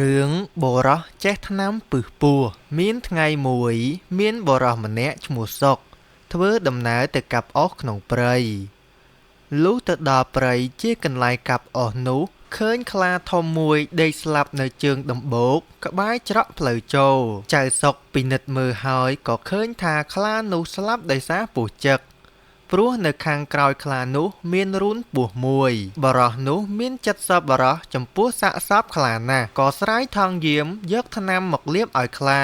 រឿងបុរសចេះថ្នាំពិសពស់ មានថ្ងៃមួយ មានបុរសម្នាក់ឈ្មោះសុខ ធ្វើដំណើរទៅកាប់អុសក្នុងព្រៃ លុះទៅដល់ព្រៃជាកន្លែងកាប់អុសនោះ ឃើញខ្លាធំមួយដេកស្លាប់នៅជើងដំបូកក្បែរច្រកផ្លូវចូល ចៅសុខពិនិត្យមើលហើយក៏ឃើញថាខ្លានោះស្លាប់ដោយសារពស់ចឹក ព្រោះនៅខាងក្រោយខ្លានោះមានរូនពស់មួយ បុរសនោះមានចិត្តសប្បុរសចំពោះសាកសពខ្លាណាស់ ក៏ស្រាយថង់យាមយកថ្នាំមកលាបឲ្យខ្លា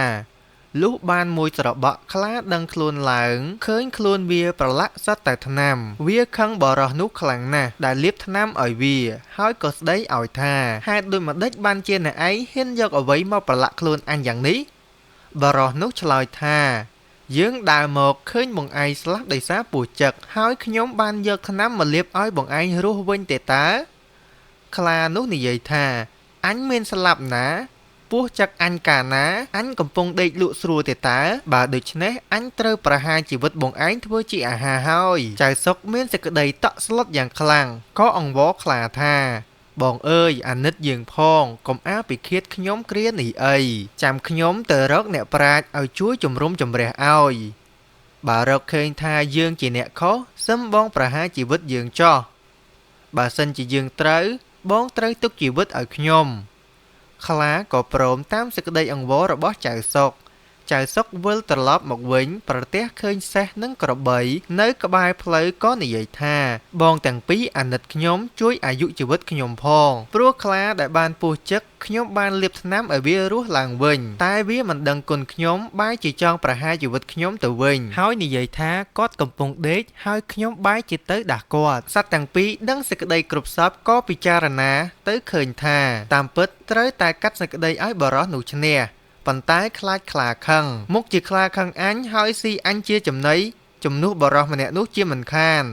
លុះបានមួយច្របក់ខ្លាដឹងខ្លួនឡើង ឃើញខ្លួនវាប្រឡាក់សុទ្ធតែថ្នាំ វាខឹងបុរសនោះខ្លាំងណាស់ដែលលាបថ្នាំឲ្យវា ហើយក៏ស្ដីឲ្យថា ហេតុដូចម្ដេចបានជាអ្នកឯងហ៊ានយកអ្វីមកប្រឡាក់ខ្លួនអញយ៉ាងនេះ បុរសនោះឆ្លើយថា យើងដើរមកឃើញបងឯងស្លាប់ដោយសារពស់ចឹក ហើយខ្ញុំបានយកថ្នាំមកលាបឲ្យបងឯងរស់វិញទេតើ ខ្លានោះនិយាយថា អញមានស្លាប់ណា ពស់ចឹកអញកាលណា អញកំពុងដេកលក់ស្រួលទេតើ បើដូច្នេះអញត្រូវប្រហារជីវិតបងឯងធ្វើជាអាហារហើយ ចៅសុកមានសេចក្តីតក់ស្លុតយ៉ាងខ្លាំង ក៏អង្វរខ្លាថា បងអើយអាណិតយើងផង កុំអាលពិឃាតខ្ញុំគ្រានេះអី ចាំខ្ញុំទៅរកអ្នកប្រាជ្ញឲ្យជួយជំរុំជម្រះឲ្យ បើរកឃើញថាយើងជាអ្នកខុស សឹមបងប្រហារជីវិតយើងចោះ បើសិនជាយើងត្រូវ បងត្រូវទុកជីវិតឲ្យខ្ញុំ ខ្លាក៏ព្រមតាមសេចក្តីអង្វររបស់ចៅសុក ចៅសុកវិលត្រឡប់មកវិញ ប្រទះឃើញសេះនិងក្របីនៅក្បែរផ្លូវក៏និយាយថា បងទាំងពីរអាណិតខ្ញុំជួយអាយុជីវិតខ្ញុំផង ព្រោះខ្លាដែលបានពស់ចឹកខ្ញុំបានលាបថ្នាំឲ្យវារស់ឡើងវិញ តែវាមិនដឹងគុណខ្ញុំបែរជាចង់ប្រហារជីវិតខ្ញុំទៅវិញ ហើយនិយាយថាគាត់កំពុងដេកហើយខ្ញុំបែរជាទៅដាស់គាត់ សត្វទាំងពីរដឹងសេចក្តីគ្រប់សពក៏ពិចារណាទៅឃើញថា តាមពិតត្រូវតែកាត់សេចក្តីឲ្យបុរសនោះឈ្នះ ប៉ុន្តែខ្លាចខ្លាខឹង មុខជាខ្លាខឹងអញហើយស៊ីអញជាចំណី ជំនួសបុរសម្នាក់នោះជាមិនខាន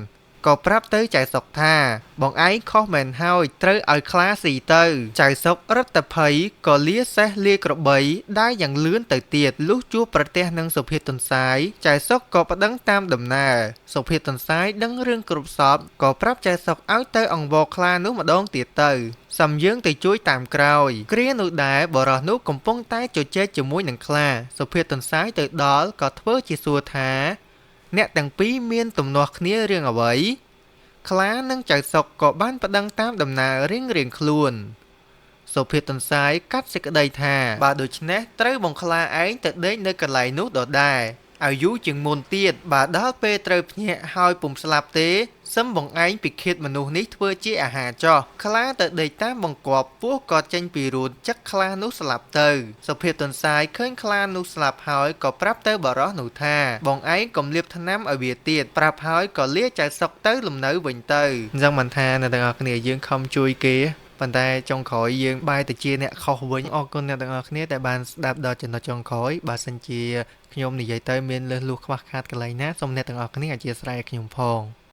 ក៏ប្រាប់ទៅចៅសុកថា បងឯងខុសមែនហើយ ត្រូវឲ្យខ្លាស៊ីទៅ ចៅសុករត់តែភ័យក៏លាសេះលាក្របីដើរយ៉ាងលឿនទៅទៀត លុះជួបប្រទះនឹងសុភាពទន្សាយ ចៅសុកក៏ប្តឹងតាមដំណើរ សុភាពទន្សាយដឹងរឿងគ្រប់សព ក៏ប្រាប់ចៅសុកឲ្យទៅអង្វរខ្លានោះម្ដងទៀតទៅ សំយើងទៅជួយតាមក្រោយ គ្រានោះដែរបុរសនោះកំពុងតែជជែកជាមួយនឹងខ្លា សុភាពទន្សាយទៅដល់ក៏ធ្វើជាសួរថា អ្នកទាំងពីរមានទំនាស់គ្នារឿងអ្វី ខ្លានិងចៅសុកក៏បានប្តឹងតាមដំណើររៀងៗខ្លួន សុភាពទន្សាយកាត់សេចក្តីថា បើដូច្នេះត្រូវបង្ខ្លាឯងទៅដេកនៅកន្លែងនោះដដែល ឲ្យយូរជាងមុនទៀត បើដល់ពេលត្រូវភ្ញាក់ហើយពុំស្លាប់ទេ សឹមបងឯងពិឃាតមនុស្សនេះធ្វើជាអាហារចោះ ខ្លាទៅដេកតាមបង្គាប់ពស់ក៏ចេញពីរូនចឹកខ្លានោះស្លាប់ទៅ សុភាពទន្សាយឃើញខ្លានោះស្លាប់ហើយក៏ប្រាប់ទៅបុរសនោះថា បងឯងកុំលាបថ្នាំឲ្យវាទៀត ប្រាប់ហើយក៏លាចៅសុកទៅលំនៅវិញទៅ អញ្ចឹងមិនថាអ្នកទាំងអស់គ្នាយើងខំជួយគេ ប៉ុន្តែចុងក្រោយយើងបែរទៅជាអ្នកខុសវិញ អរគុណអ្នកទាំងអស់គ្នាដែលបានស្ដាប់ដល់ចំណុចចុងក្រោយ បើសិនជាខ្ញុំនិយាយទៅមានលើសលួសខ្វះខាតកន្លែងណា សូមអ្នកទាំងអស់គ្នាអធ្យាស្រ័យឲ្យខ្ញុំផង។